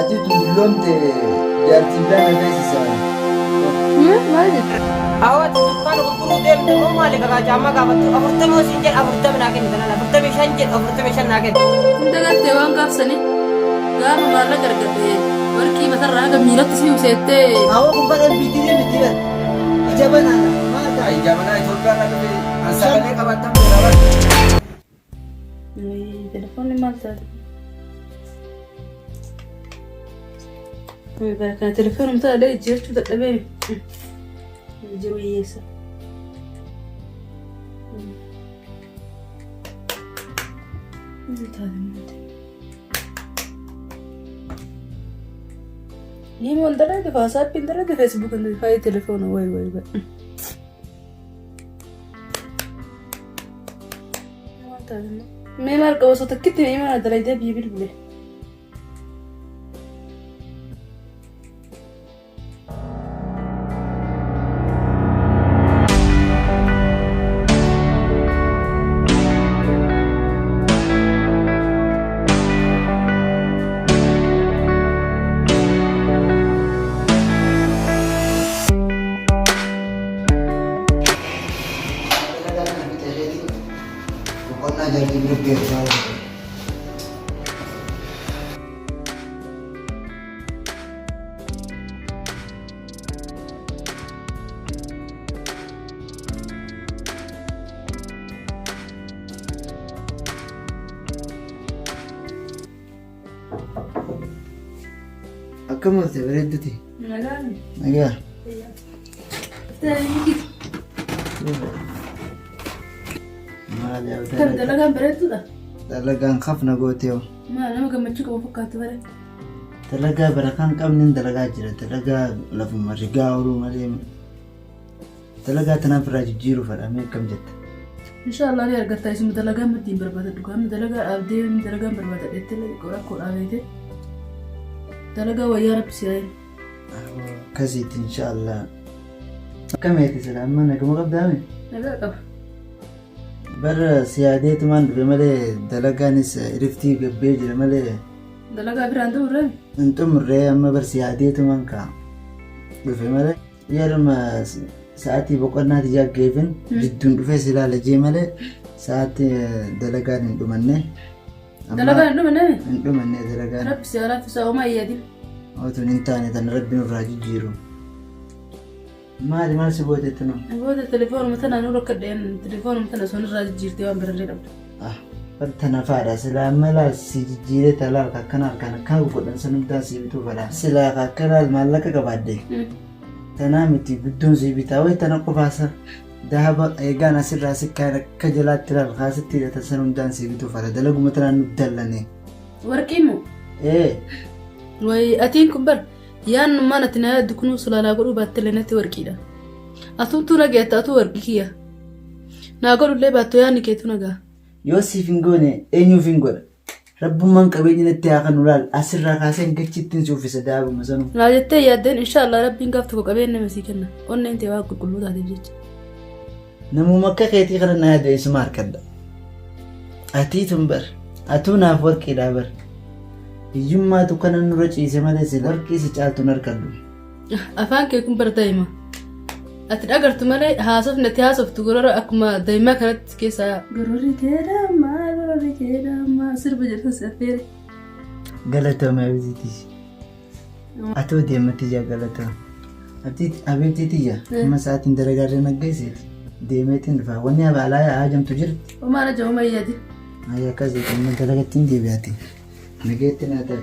Ati dulloomte jaartii biraa na feesisa. Maal jette? Awwa ati dukkaana gurguruu deemte moo maali kakaa caammaa gaafattu 40 siin jedhe 40 naa kenni tanaan 45 jedhe 45 naa kenni. Hin dagattee waan gaafsanii gaafa maallaqa argatte warqii matarraa haga miilatti si useettee. Awwa kun bara MPTV miti bar. Ija banaadha. Maal ta'a? Ija banaa Itoophiyaa irraa dhufe an sagalee qabattan beeka bar. Telefoonni maal taate? Bara kana telefoonuma tana illee jijjiirachuu dadhabee jiru hiyyeessa. Maal taate maal? Imoon dalage, WhatsAppiin dalage, Facebookiin dalage, faayii telefoona wayi wayi wayi. Mee maal qaba osoo takkitti mee mana dalagdee biyya bilbile. Dalagaa kana fixee keetiin boqonnaa jaartii bira geessaa. Akkam oolte bareedduti? Nagaan. Nagaa. Maali Kan dalagaan bareedduudha. Dalagaan kafna goote hoo. Maal nama gammachuu qabu fakkaatu bare. Dalagaa barakaan qabnin dalagaa jira. Dalagaa lafuma rigaa ooluu malee. Dalagaa tanaaf irraa jijjiiruu fedha mee akkam jetta? Inshaallah ni argatta isuma dalagaa maddi hin barbaadadhu qaamni dalagaa dhaabdee dalagaa hin barbaadadhu jettee xiqqoo rakkoo dhaabeete. Dalagaa wayyaa rabbi si haa Akkasiiti inshaallah. Akkamiiti sila amma naguma qabdaame? Nagaa qaba. Bara siyaadeetumaan dhufe malee dalagaanis riftii gabbee jira malee Dalagaa biraan xumurree? Hin xumurree amma bar siyaadeetumaan kaa dhufe malee yeruma sa'aatii boqonnaati jaggeefin jidduun dhufee si ilaala jee malee sa'aatii dalagaan hin dhumanne. Dalagaan hin dhumanne? Hin dhumanne dalagaan. Rabbi si haa laaffisu homaa hin yaadin. Otuun hin taane tan rabbi nurraa jijjiiru. Maali maal si gootetti nu? Booda telefoonuma tana nu rakkadheen telefoonuma tana osoo nurraa jijjiirtee waan birallee dhabdu. Ah, bar tana faadha silaa amma laal si jijjiiree talaal akkana harkaan akkana godhan san hundaan si bituu fadha. Silaa akka laal maallaqa qabaadde. Tanaa miti guddoon si bitaa wayi tana qofaasa dahaba eegaan asirraa si kaan akka jalaatti laal kaasitti hidhatan san hundaan si bituu fadha dalaguma tanaan nu dallane. Warqii moo? Ee. Wayi atiin kun bar Yaannummaan ati na yaaddu kunuu silaa naa godhuu baattellee natti warqiidha. Atumtuu na geetta atuu warqii kiyya. Naa godhullee baattu yaanni keetu na gaha. Yoo siif hin goone eenyuuf hin godha? Rabbummaan qabeenya natti haa kennu laal asirraa kaasee hanga achittiin si uffisa daabuma sanuu. Naa jettee yaaddeen inshaallah rabbiin gaaf tokko qabeenya nama sii kenna. Onneen tee waan qulqulluu taateef jecha. Namuma akka keetii kana na yaadu eessuma harkadha. Atii tun bar. Atuu naaf warqiidhaa bar. Hiyyummaatu kana nurra ciise malee si warqii si caaltu hin harkadhu. Afaan kee kun bar daa'ima. Ati dhagartu malee haasofni ati haasoftu gorora akkuma daa'imaa kanatti keessaa yaa'a. Gororri kee dammaa gororri kee dammaa sirba jedhu si affeere. Galatoome abitiiti. Atoo deematti ijaa galatoome. Abibtii tiyya amma sa'aatiin dalagaarra naggeesseeti deemeetiin dhufa. Wanni abaalaa haajamtu jirti. Homaa na jawuma yaadi. Ayya akkasii amma dalagattiin deebi'aati. Nageetti naa ta'e.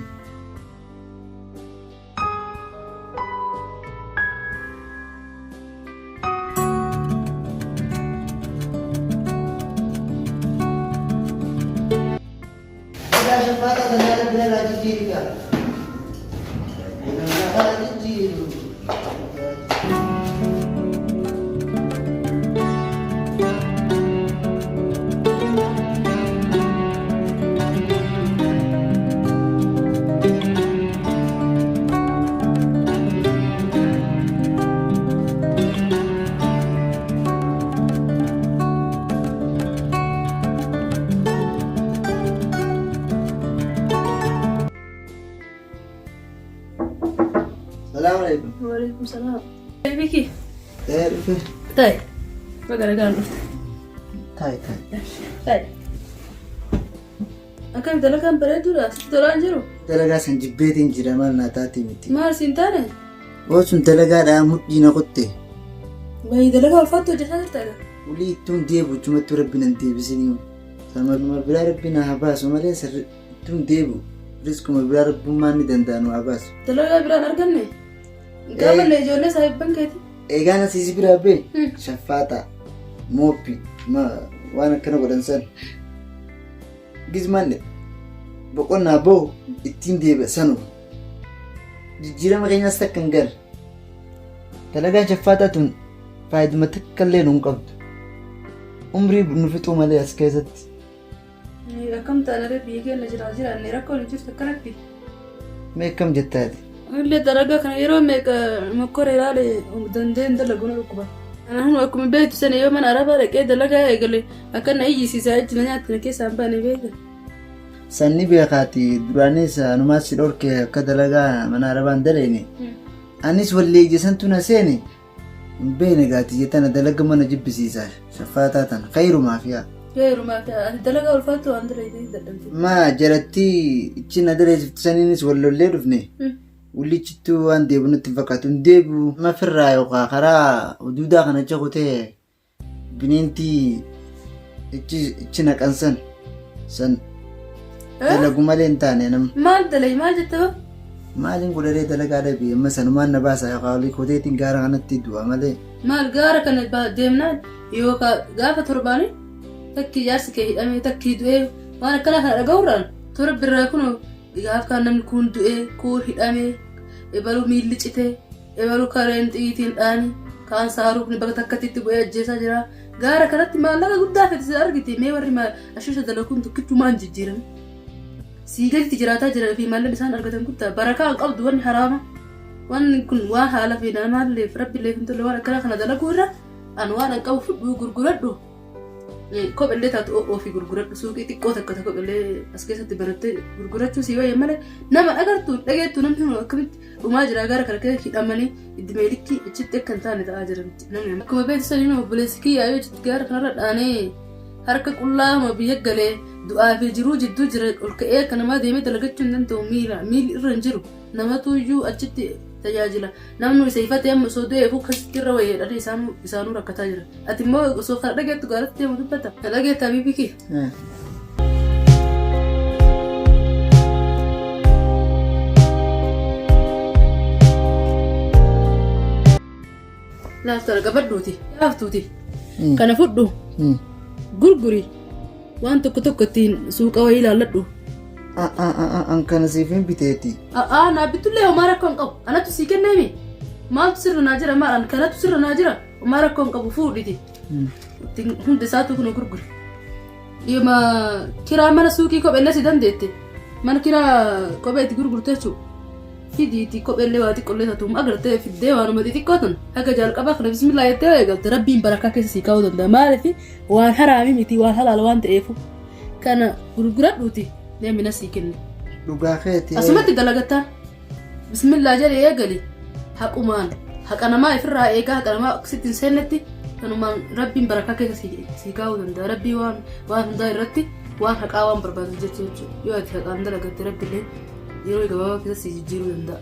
Egaa shaffaaxa tanaa rabbi narraa jijjiiri gaa. Rabbi narraa jijjiiru. Salaam alaikum. Waalaikum salaam. Biki. Ee dhufe. Ta'i. Baga nagaan dhufte. Ta'i ta'i. Ta'i. Akkam dalagaan bareeduudha. Sitti tolaa hin jiru? Dalagaa san jibbeetiin jira maal naa taatee miti. Maal siin taane? Oo sun dalagaadhaa mudhii na kutte. Wayii dalagaa ulfaattu hojjetaa jirta egaa. Ulii ittuun deebu chumattuu rabbi nan deebisinii. Sanuma biraa rabbi na haa baasu malee sirri ittuun deebu riskuma biraa rabbummaan ni danda'a nu haa baasu. Dalagaa biraan arganne? Gaafanne ijoollee saahibban keeti. Eegaan asii si biraa bee shaffaataa mooppi waan akkana godhan san. Gizmaan boqonnaa bahu ittiin deebi'a sanuma. Jijjiirama keenyaas takka hin galle. Dalagaan shaffaataa tun faayiduma takka illee nu hin qabdu. Umrii nu fixuu malee as keessatti. Akkam taanaree biyya keenya jiraa jiraanne rakkoon hin jirtu akkanatti. Mee akkam jettaati? Illee dalagaa kana yeroo meeqa mokkora ilaale dandeen dalagu na dhukkuba. Kanaafuu akkuma beektu sana yoo mana arabaa dhaqee dalagaa eegale akka na iyyisiisaa ijji na nyaatti na keessaa hin baane beeka. Sanni beekaati duraanis anumaas si dhorke akka dalagaa mana arabaa hin daleene. Anis wallee ija santu na seene hin beekne gaati jetana dalaga mana jibbisiisa shaffaataa tana khayrumaaf yaa. Khayrumaaf yaa ati dalagaa ulfaattu waan dalaydee dadhabde. Maa jaratti ichi na daleessiftu saniinis wal lollee dhufne. Wullichittuu waan deebi'u nutti hin fakkaatu hin deebi'u. Mafirraa yookaan karaa huduudaa kana achi kutee bineentii ichi ichi naqan san san dalagu malee hin taane nama. Maal dalay maal jette hoo? Maaliin godharee dalagaa dhabe amma sanumaan na baasa yookaan olii koteetiin gaara kanatti du'a malee. Maal gaara kana deemnaan yookaan gaafa torbaanii takkii jaarsi kee hidhamee takkii du'ee waan akkanaa kana dhaga'uurraan toora birraa kun gaaf kaan namni kun du'ee kuun hidhamee ebaluu miilli citee Ebalu kareen xiyyitiin dhaani kaan saaruufni bakka takkatti itti bu'ee ajjeesaa jira. Gaara kanatti maallaqa guddaa fedhe si argite mee warri ashiisha dalaguun tokkichumaan jijjiirame. Sii gaditti jiraataa jiran fi maallaqni isaan argatan guddaa barakaa hin qabdu wanni haraama. Wanni kun waan haala fi namaalleef rabbiilleef hin tolle waan akkanaa kana dalaguu irra an waan an qabu fudhuu gurguradhu. Kophellee taatu ofii gurguradhu suuqii xiqqoo takka ta kophellee as keessatti banattee gurgurachuu sii wayya malee nama agartu dhageettu namni kun akkamitti dhumaa jira gara kana keessa hidhamanii iddimee likkii achitti akka hin taane ta'aa jiran namni akkuma beektu saniin obboleessi kiyyaa yoo achitti gaara kanarra dhaanee harka qullaa homa biyya galee du'aa fi jiruu jidduu jira ol ka'ee akka namaa deemee dalagachuu hin danda'u miila miilli irra hin jiru namatu iyyuu achitti tajaajila namnu isa ifatee amma osoo du'eefu akkasitti irra wayya jedhanii isaanuu isaanuu rakkataa jira ati immoo osoo kana dhageettu gaaratti deemu dubbata na dhageetta habiibii kee. Laaftu qabadhuuti laaftuuti kana fudhu gurguri waan tokko tokko ittiin suuqa wayii ilaalladhu. An kana siif hin biteeti. A'aa naa bittullee homaa rakkoo hin qabu. Anatu sii kenneemi. Maaltu sirra naa jira maal an kanatu sirra naa jira homaa rakkoo hin qabu fuudhiti. Ittiin hundi isaatu kun gurguri. Yooma kiraa mana suuqii kopheellee si dandeette. Mana kiraa kophee itti gurgurte jechuudha. Fidiiti kopheellee waa xiqqoollee taatu agartee fiddee waanuma xixiqqoo tan haga jalqabaa kana bismillaa jettee eegalte rabbiin barakaa keessa sii kaa'uu danda'a. Maaliif waan haraami miti waan halaala waan ta'eefu. Kana gurguradhuuti deemi na sii kenne. Dhugaa keeti. Asumatti dalagataa. Bismillaa jedhee eegali. Haqumaan haqa namaa ifirraa eegaa haqa namaa sitti hin seennetti kanumaan rabbiin barakaa keessa sii kaa'uu danda'a. Rabbii waan waan hundaa irratti waan haqaa waan barbaadu jecha jechuudha. Yoo ati haqaan dalagatte rabbiillee yeroo gabaabaa keessa sii jijjiiruu danda'a.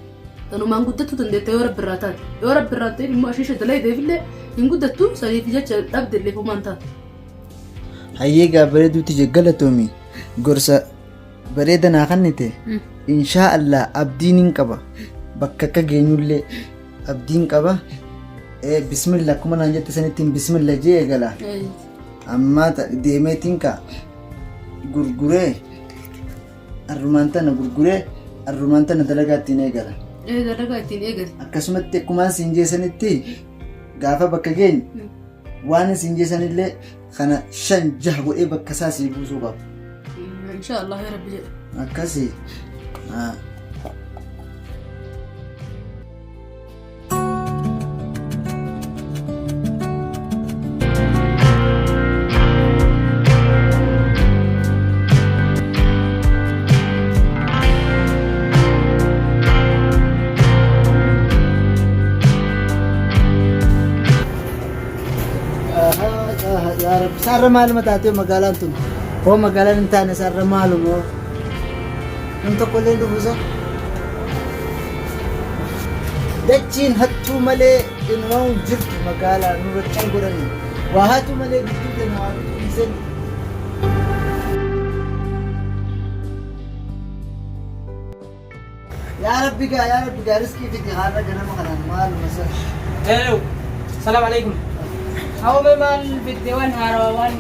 Kanumaan guddattuu dandeetta yoo rabbi irraa taate. Yoo rabbi irraa ta'e immoo ashiisha dalayideefillee hin guddattu saniif jecha dhabdellee homaan taatu. Hayyee gaa bareeduu tiyya galatoomi gorsa bareeda naa kannite inshaa Allah abdiin hin qaba bakka akka geenyullee abdiin qaba bismillah akkuma naan jette sanittiin bismillah jee eegala ammaa deemeetiin ka gurguree arrumaan tana gurguree arrumaan tana dalagaa ittiin eegala. Dalagaa ittiin eegali. Akkasumatti akkumaan siin jeesanitti gaafa bakka geenyu Waan isin jeesanillee kana shan jaha godhee bakka isaa sii buusuu qaba. Insha Allah ya Rabbi jedha. Akkasii. Ah. Isaarra maaluma taatee magaalaan tun? Hoo magaalaan hin taane isaarra maaluma? Nam tokko illee hin dhufu isa. Dachiin hattuu malee inumaa hin jirtu magaalaa nurra cal godhanii. Waa hatuu malee gidduu keenya waa bituu dhiisanii. Yaa Rabbi gaa yaa Rabbi gaa riskii fidi har'a ganama kanaan maaluma isa. Hello. Salam alaikum. Awwa maal bitte waan haarawaa waan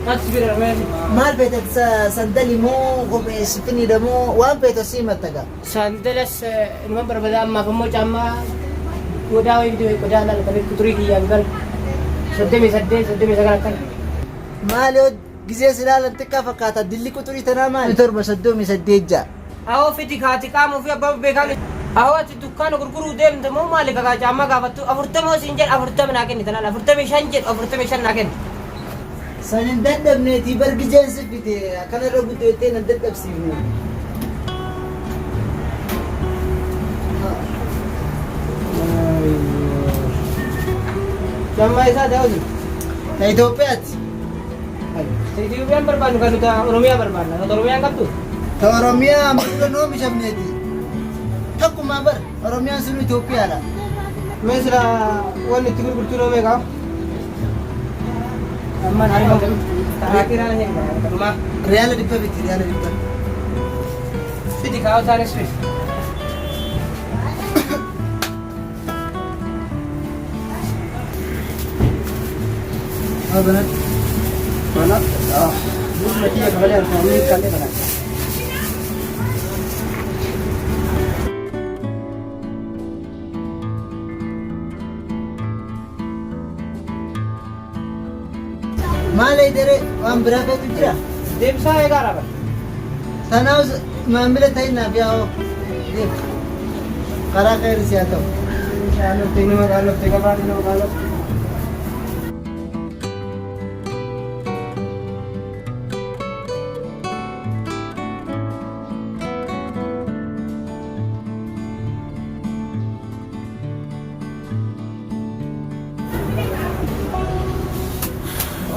taksi bira maal. Maal feete sandali moo kophee sifiniidha moo waan feete sii mattaga. Sandalas inuma barbada ammaaf ammoo caammaa qodaa wayii bitee qodaa laal qabee kuturii kiyyaan gal 38 39 akkana. Maal yoo gizee si ilaalan xiqqaa fakkaata dilli quxurii tanaa maali? 7 38 ja'a. Awoo fidi kaati qaama ofii abbaa beekaa miti. Awoo ati dukkaana gurguruu deemte moo maali kakaa caammaa gaafattu 40 siin jedha 40 naa kenni tanaan 45 jedhu 45 naa kenni. San hin dadhabneetii bar gizeen si fide akkana irra guddoo jettee nan dadhabsiifne. Caammaa isaa ta'uu Ta Itoophiyaati. Itoophiyaan barbaannu kan nuti Oromiyaa barbaanna. Kan Oromiyaan qabdu? Ta Oromiyaa amma dura nu oomishamneeti. Takkumaa bar Oromiyaan sunu Itoophiyaadha. Mee sila wanni itti gurgurtuu noo meeqa? Amma Akiraan hin dhumaa. Riyaala dhibba biti riyaala dhibba. Fidi kaa'u isaanis fidi. Haa banat. Banat. Biyya kabalee harkaa kallee banat. Maal eedere waan biraa feetu jira? Deemsaa eegaa raba. Tanaaf maamila ta'innaaf yaa'oo. Deem. Karaa khayri si haa ta'u. Qaalofte nama qaalofte gabaan nama qaalofte.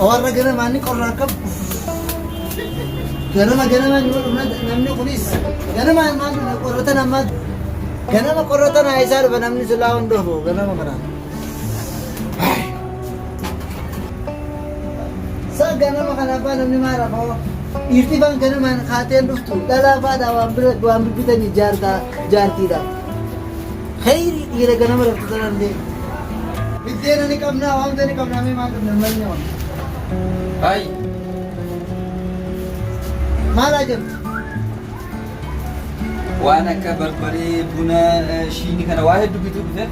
Warra ganamaa ni qorraa akkam. Ganama ganama ni dhufna namni kunis ganama maal dhufna qorratan ammaa ganama qorratan haa isaa dhufa namni silaa hin dhufu ganama kana. Sa ganama kana abbaa namni maal rafaa dhiirti faan ganamaan kaateen dhuftu dhalaa faadhaa waan bira waan bibbitanii jaartaa jaartiidha. Kheyri dhiira ganama raftu tanan illee. Biddeena ni qabnaa waan hunda ni qabnaa mee maal qabna maal nyaama. Ay, Maal ajabtu? waan akka barbaree, buna, shiinii kana waa hedduu bituu dhufe.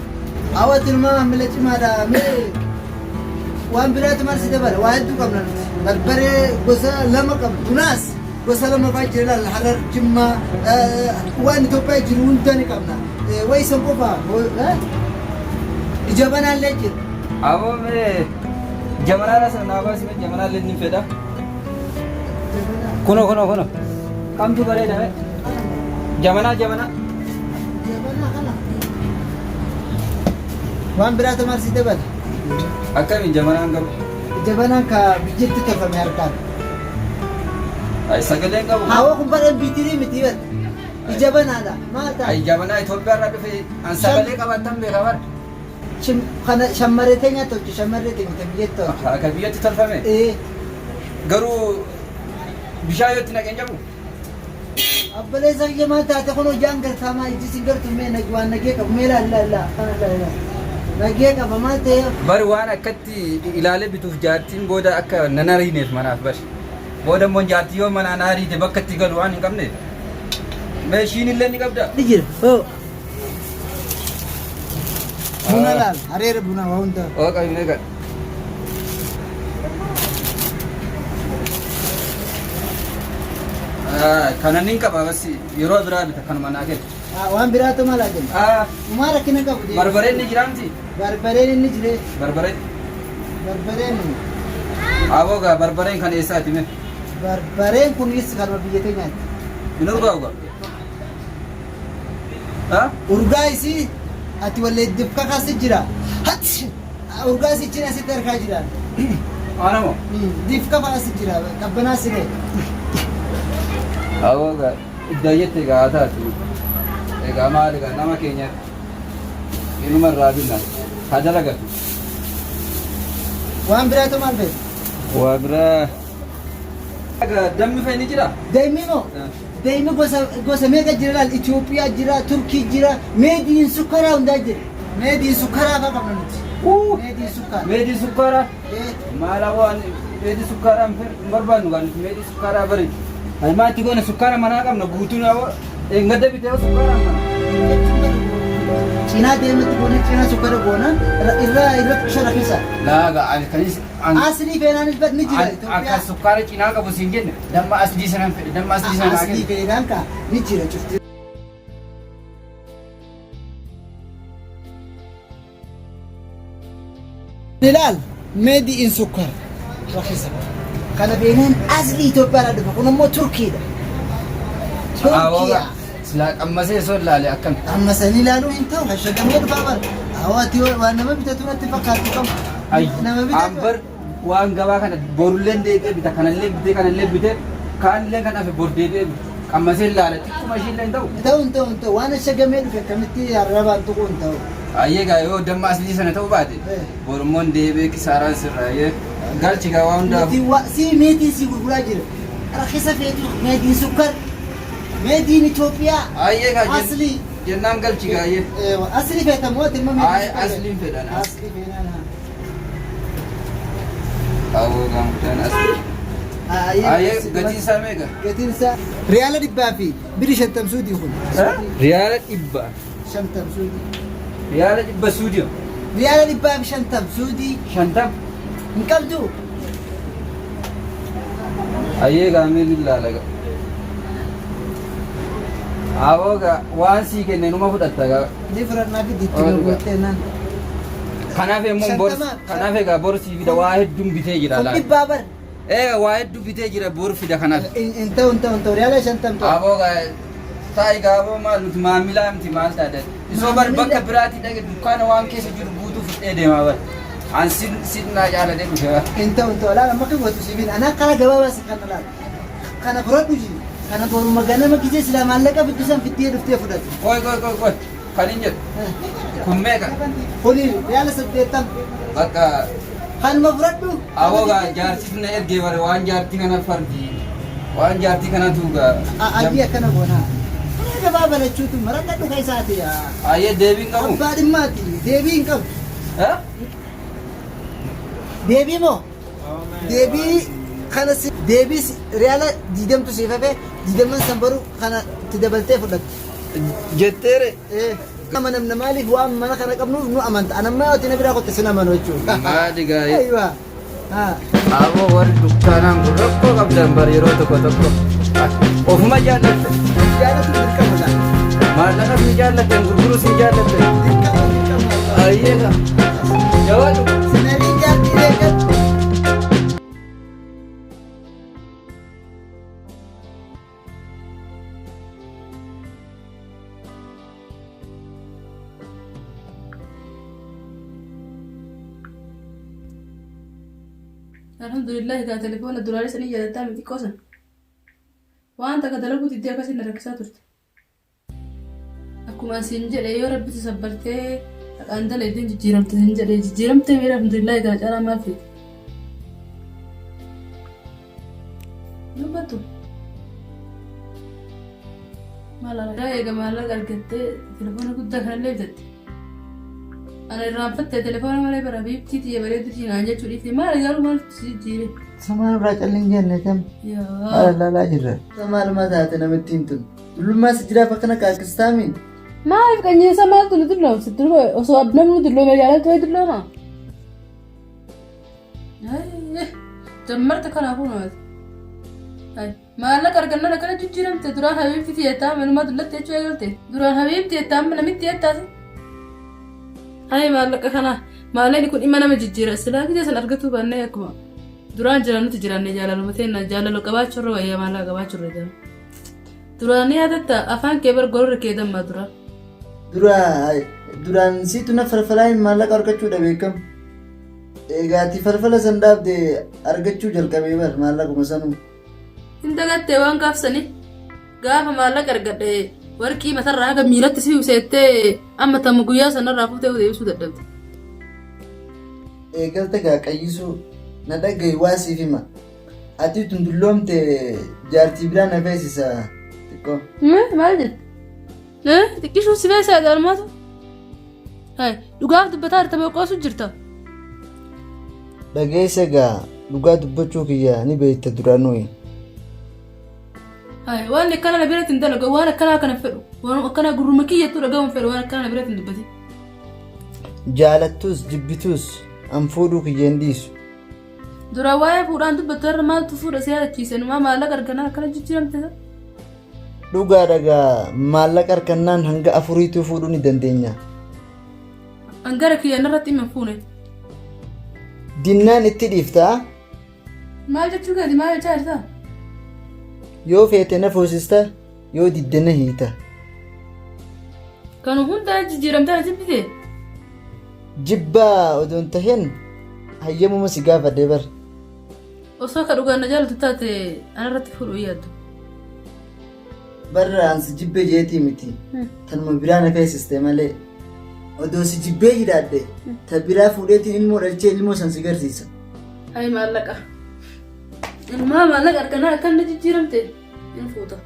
Hawwati ilmaa maamila cimaadha mee waan biraatu maal si dabala waa hedduu qabna nuti. Barbaree gosa lama qabna. Bunaas Gosa lama fa'aa jira ilaal Harar, Jimmaa, waan Itoophiyaa jiru hunda ni qabna. Wayi san qofa ija banaallee jira. Aboo mee jabanaa sana naa baasi mee jabanaa illee ni fedha. Kunoo kunoo kunoo. Kamtu bareeda mee? Jabanaa jabanaa. Jabanaa kana. Waan biraatu maal si dabala? Akkamiin jabanaan garuu? Jabanaan ka biyyatti tolfame harkaan. Ay sagaleen qabu. Hawa kun bara MP3 miti bar. Ija banaadha. Maal ta'a? Ay jabanaa Itoophiyaa irraa dhufe an sagalee qabaattan beeka bar. Kana shammaree teenya tolchu shammarree teenya ta biyyatti tolchu. Akka biyyatti tolfame. Ee. Garuu bishaan yoo itti naqeen jabu. Obboleessa kiyya maal taate kun hojaan gartaa maal ijji sin gartu mee waan nagee qabu mee laal laal laal kana laal laal nagee qaba maal ta'e. Bari waan akkatti ilaalee bituuf jaartiin booda akka nan ariineef manaaf bari. Booda immoo jaartii yoo manaa na ariite bakka itti galu waan hin qabneef. Mee ishiin illee ni qabda? Ni jira hoo. Buna laal hareera buna waa hunda. Oo qabi mee qabi. Kana nin qaba bas yeroo biraa bita kanuma naa kenni. Waan biraatu maal haa jennu? Umaa rakkina qabu deemu. Barbareen ni jira miti? Barbareen inni jire. Barbareen. Barbareen. Aboo gaa barbareen kan eessaati mee? Barbareen kunis kanuma biyya teenyaati. Hin urgaa'u gaa? Ha? Urgaa isii ati wallee dibka kaasi jira. Hati! Urgaa isii cina sitti harkaa jira. Anamo. Difka fa'aa si jira qabbanaa si ga'e. Awoo gaa iddaa jette egaa haa taatu. Egaa maal egaa nama keenya inuma irraa binna haa dalagatu. Waan biraatu maal feete? Waa biraa. Dammi fa'i ni jira? Dammi moo? Dammi gosa gosa meeqa jira laal? Itoophiyaa jira, Turkii jira, meediin sukkaraa hundaa jira. Meediin sukkaraa fa'a qabna nuti. Meediin sukkaara. Meedii sukkaaraa? Maal waan meedii sukkaaraa hin barbaannu gaa nuti meedii sukkaaraa bari. Ani maatti goone sukkaara manaa qabna guutuun gadda bitee sukkaara mana. Cinaa deematti goone cinaa sukkara goona irra irra shara keessa. Laaga ani kanis Aslii feenaanis bad ni jira Akka Itoophiyaa. sukkaara cinaa qabu siin jenne damma aslii sanan fedhe damma aslii sana naa Aslii kenni. feenaan kaa ni jira cufti. Ilaal meedi in sukkara rakisa. Kana feenaan aslii Itoophiyaadhaa dhufe kun ammoo Turkiidha. Turkiyaa. Silaa qammasee osoo ilaale akkam. Amma sanii ilaaluu hin ta'u hashagamee dhufaa bara. Hawaati waan nama bitatu natti fakkaatu qabu. Nama bitatu. Ambar waan gabaa kana borullee deebi'ee bita kanallee bitee kanallee bitee kaanillee kan hafe bor deebi'ee bita. Qammasee ilaala xiqquma ishiillee hin ta'u. Ta'u hin ta'u hin ta'u waan hashagamee dhufe akkamitti arrabaan tuquu hin ta'u. Ayyee gaa yoo damma aslii sana ta'uu baate borummoon deebi'ee kisaaraan sirra ayyee galchi gaa waan hundaaf. Nuti si meetiin si gurguraa jira. Rakisa feetu meetiin sukkar meetiin Itoophiyaa. Ayyee gaa Aslii. jennaan galchi gaa ayyee. Aslii feetamoo ati immoo meetiin Ay sukkar asliin fedhan. Aslii feenaan haa. Awoo gaa mucaan aslii. Ayyee gatiin isaa meeqa? Gatiin isaa riyaala dhibbaa fi biri shantam suutii kun. Riyaala dhibba. Shantam suutii. Riyaala dhibba suudiyo. Riyaala dhibbaa fi shantam suutii. Shantam. Hin qabdu. Ayyee gaa mee ilaala gaa. Awoo gaa waan sii kenne numa fudhatta gaa. Ni fudhannaa fi Oh, diitti gootee naan. Kanaaf immoo bor Shantama. kanaaf egaa bor sii fida waa hedduun bitee jira Kun laata. dhibbaa bar. Egaa waa hedduu bitee jira bor fida kanaaf. Hin ta'u hin ta'u hin ta'u riyaala shantam ta'u. Aboo gaa taa'i gaa aboo maal nuti maamilaa miti maal taate. Isoo bar bakka biraatii dhaqe dukkaana waan keessa jiru guutuu fudhee deemaa bar. An sin sin naa jaalatee dhufe bar. Hin ta'u hin ta'u laala makka gootu sibiin ana karaa gabaabaa si kana laala. Kana fudhadhu ji. Kana boruma ganama gisee silaa maallaqa fiddisan fiddee dhuftee fudhatu. Qoy qoy qoy qoy kan hin jedhu kun meeqa? Kuni riyaala saddeettam. Bakka Kanuma fudhadhu. Aboo gaa jaarsitu na ergee bare waan jaartii kana fardi waan jaartii kanatu gaa. Ayyee akkana goonaa. Karaa gabaabaa lachuutu maradhadhu keessaati yaa. Ayyee deebiin qabu. Abbaa dhimmaati deebii hin qabu. Eh? Deebii moo? Deebii kana si deebii riyaala diidamtu siif hafe diidaman san baru kana itti dabaltee fudhatte. Jetteere. Eh. Amanamna maaliif waan mana kana qabnuuf nu amanta. Anamma yoo ati na biraa kotte sin amanu jechuudha. Maali gaa. Aywa. Haa. Aboo warri dukkaanaan kun rakkoo qabdan bar yeroo tokko tokko. Ofuma jaallatte. Jaalatu dirqama laa. Maallaqa sin jaallatten gurguruu sin jaallatten. Dirqama dirqama. Ayyee gaa. Jawaadhu. Sinarii jaartii eeggatu. Alhamdulillah egaa telefoona duraalee sanii yaadataa miti qosan. Waan takka dalaguu diddee akkasiin na rakkisaa turte. Akkuma siin jedhe yoo rabbi si sabbartee haqaan dalaydeen jijjiiramte siin jedhe jijjiiramtee miira alhamdulillah kana caalaa maal feete? Dubbattu. Maal argaa eega maallaqa argattee telefoona guddaa kanallee bitatte. Ana irraanfatte telefoona malee bara biiftii tiyya bareedu naan jechuu dhiifte maal garuu maaltu si jijjiire? Samaan irraa calliin jenne tam. Yaa. Haala laalaa jirra. Maaluma taate namatti himtun. Dullummaa si jiraaf akkana kaakkistaami. Maaliif qanyiinsa maaltu nu dulloomsi? Durba osoo namni nu dulloome jaalatu wayi dullooma. Jammarta kanaafuu namati. Maallaqa argannaan akkana jijjiiramte duraan habiibti tiyyataa manumaa dullatti jechuu eegalte. Duraan habiibti tiyyataa amma namitti tiyattaasi. Hayi maallaqa kana maallaqni kun dhimma nama jijjiira silaa gizee san argatuu baannee akkuma duraan jiran nuti jiraanne jaalaluma teenna jaalala qabaachuurra wayyaa maallaqa qabaachuurra jira. Duraan ni yaadatta afaan kee bar gororri kee dammaa dura. Dura duraan siitu na falfalaa maallaqa argachuudha beekamu. Egaa ati falfala san dhaabde argachuu jalqabee bar maallaquma sanuu. Hin dagattee waan gaafsanii gaafa maallaqa argadhe warqii matarraa haga miilatti si useettee amma tamma guyyaa sanarraa fuutee deebisuu dadhabde. Eegalta gaa qayyisuu na dhagahi waa siif hima. Ati tun dulloomte jaartii biraa na feesisa xiqqoo. Maal jette? Xiqqishuu si feesaa jaalmaatu? Dhugaaf dubbataa jirta moo qoosu jirta? Dhageessa gaa dhugaa dubbachuu kiyya ni beekta duraanuu. Waan akkana na biratti hin dalagu waan akkanaa kana fedhu waan akkanaa gurruma kiyyattuu dhagahuun fedhu waan akkanaa na biratti hin dubbatin. Jaalattus jibbitus an fuudhuu kiyya hin dhiisu. Dura waa'ee fuudhaan dubbattu irra maaltu fuudha si yaadachiise numaa maallaqa arganaa akkana jijjiiramte. Dhugaa dhagaa maallaqa harkannaan hanga afuriituu fuudhuu ni dandeenya. An gara kiyya narratti hima fuune. Dinnaan itti dhiiftaa? Maal jechuu keeti maal jechaa jirta? Yoo feete na fuusista yoo didde na hiita. Kan hundaa jijjiiramtee na jibbite. Jibbaa odoo hin tahin hayyamuma si gaafadhe bar. Osoo ka dhugaan na jaalatu taate anarratti fuudhuu hin yaaddu. Barra an si jibbee jeetii miti. Tanuma biraa na feesiste malee. Odoo si jibbee jiraadhe ta biraa fuudheetiin ilmoo dhalchee ilmoo san si garsiisa. Ay maallaqa. Ilmaa maallaqa arganaa akka inni jijjiiramte hin fuuta.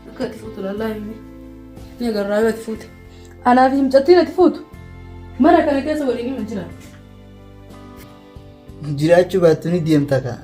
Akka ati fuutu lallaa himne. Ni agarraa yoo ati fuute. Anaa fi mucattiin ati fuutu mana kana keessa waliin hima jira. Jiraachuu baattu ni deemta kaa.